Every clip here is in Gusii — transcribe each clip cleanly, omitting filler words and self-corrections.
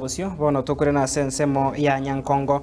bosio, bono tokorena ase ensemo ya Nyankongo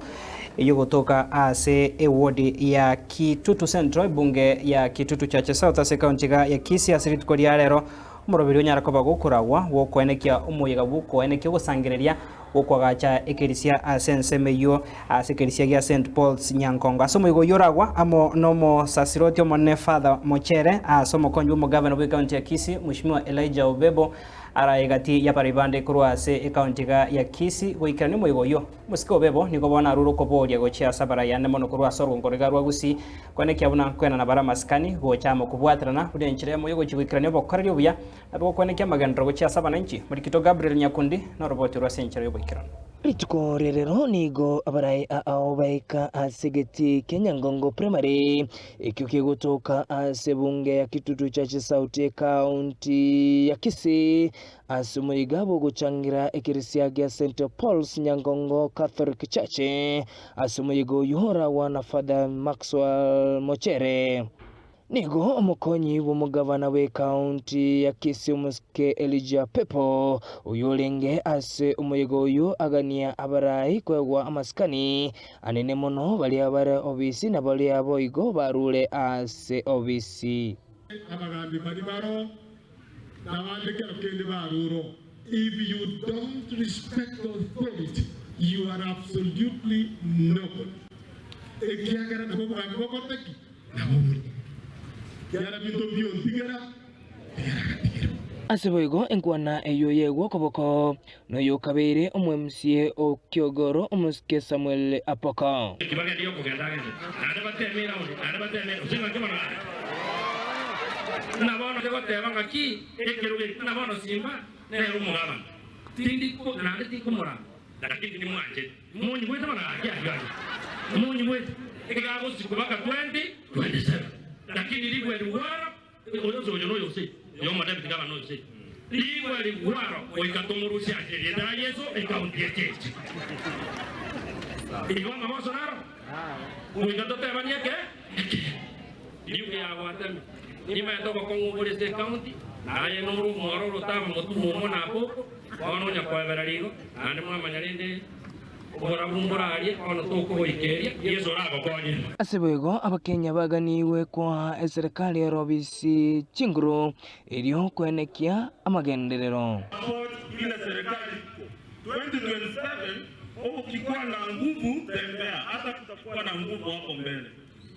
eyogotoka ase ewodi ya Kitutu Central, ebunge ya Kitutu Church South ase ekaunti iga ya Kisii ase rituko ria rero. Omoroberi onyare koba gokoragwa gwokoenekia omoyega bw'okoenekia ogosangereria gwokoagacha ekerisia ase ensemo eyio ase ekerisia gia St Paul's Nyankongo. Ase omoyega oyio oragwa amo nomosasiroti omonene Father Mochere ase omokonyi bw'omogavana bw'ecounty ya Kisii Mweshimiwa Elijah Obebo araye gati y'abarai bande korwa ase ecounty iga ya Kisii goikerania omoyega oyio. Omosike Obebo nigo bono arure okoboria gochia ase abarai ande mono korwa ase orogongo rw'iga rwa Gusii Koenekia buna nkoenana bare amasikani, gocha amo kobwaterana, buna enchera eyemo y'ogochia goikerania obokoreri obuya, na bogokoenekia amagenderero gochia ase abananchi. Morikito Gabriel Nyakundi noroboti orwo ase enchera y'oboikeranu. Rituko ria rero nigo abarai ao baika ase egetii kia Nyangongo Primary ekio kegotoka ase ebunge ya Kitutu Church South ekaunti ya Kisii ase omoyega bw'ogochangira ekerisia gia St Paul's Nyangongo Catholic Church Ase omoyega oyio oragwa na Father Maxwell Mochere, nigo omokonyi bw'omogavana bw'ekaunti ya Kisii omosike Elijah Pepo, oyio orenge ase omoyega oyio agania abarai koegwa amasikani anene mono baria bare obisi na baria boigo barure ase obisi. Abagambi baria baroo, nabande kero kende barure oo. If you don't respect authority, you are absolutely nobody. Ekiagera nabo obogambi bokorete ki? Nabo bore. Ekiagera binto mbiontigera, tigera gatigerwa. Ase boigo enkwana eyio yegwa okoboko, noyo okabeire omwemsie o kiogoro omosike Samuel Apoko. Eki bagendeire okogenda agende, naende bateme eraundi, naende bateme, gose ng'aki bono gaki? Buna bono rigoteba ng'aki ekerogo eke, buna bono Simba nere omogabana, tindi ko, naende tinkomorama, lakini timwancheti. Monyigwete bono gaki ayio ayio, monyigwete? Iga gosikwa baka 2027, lakini rigwe rigwaro, oyo ose oyo noyo ose, oyo omodepute gavana noyo ose, rigwe rigwaro goika tomorusie ase erieta ria Yeso ekaunti echeche. Igo amagoso naro, goika totebanie eke ekeene. Riuki yagwateme, nimaete obokong'u obore ase ekaunti, na aye nore omwororo otaba motumo omo na aboko, bono onya koebera rigo, naende mwamanya rende oborabu mborarie, bono tokogoikeria, Yeso oragokonye. Ase boigo Abakenya baganigwe koa eserekari erobisi chinguru erio koenekia amagenderero. Support ile serikali iko 2027 ukikuwa na nguvu tembea hata kutakuwa na nguvu hapo mbele.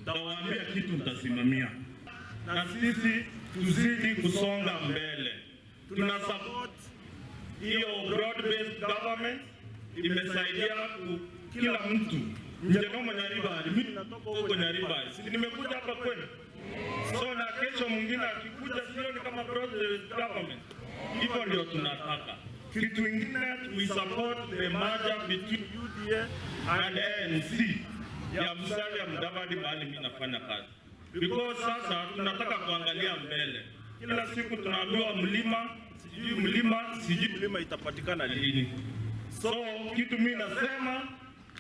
Ntawaambia kitu ntasimamia, na sisi tuzidi kusonga mbele. Tuna support hiyo broad based government, imesaidia kila mtu. Nje nomo Nyaribari, mimi natoka huko Nyaribari, si nimekuja hapa kwenu? So na kesho mwingine akikuja, sio ni kama broad based government. Hivyo ndio tunataka. Kitu ingine we support the merger between UDA and ANC ya Musalia Mudavadi mahali mimi nafanya kazi. Because sasa tunataka kuangalia mbele. Kila siku tunaambiwa mlima, sijui mlima, sijui mlima itapatikana lini. So kitu mimi nasema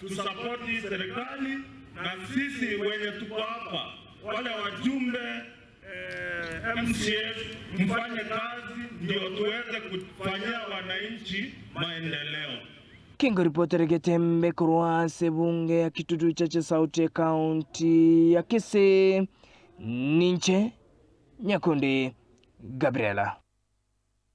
tusapoti serikali na sisi wenye tuko hapa wale wajumbe eh, MCAs mfanye kazi ndio tuweze kufanyia wananchi maendeleo. Kengoripotera egetembe korwa ase ebunge ya Kitutu Chache South ekaunti ya Kisii, ninche Nyakundi Gabriela.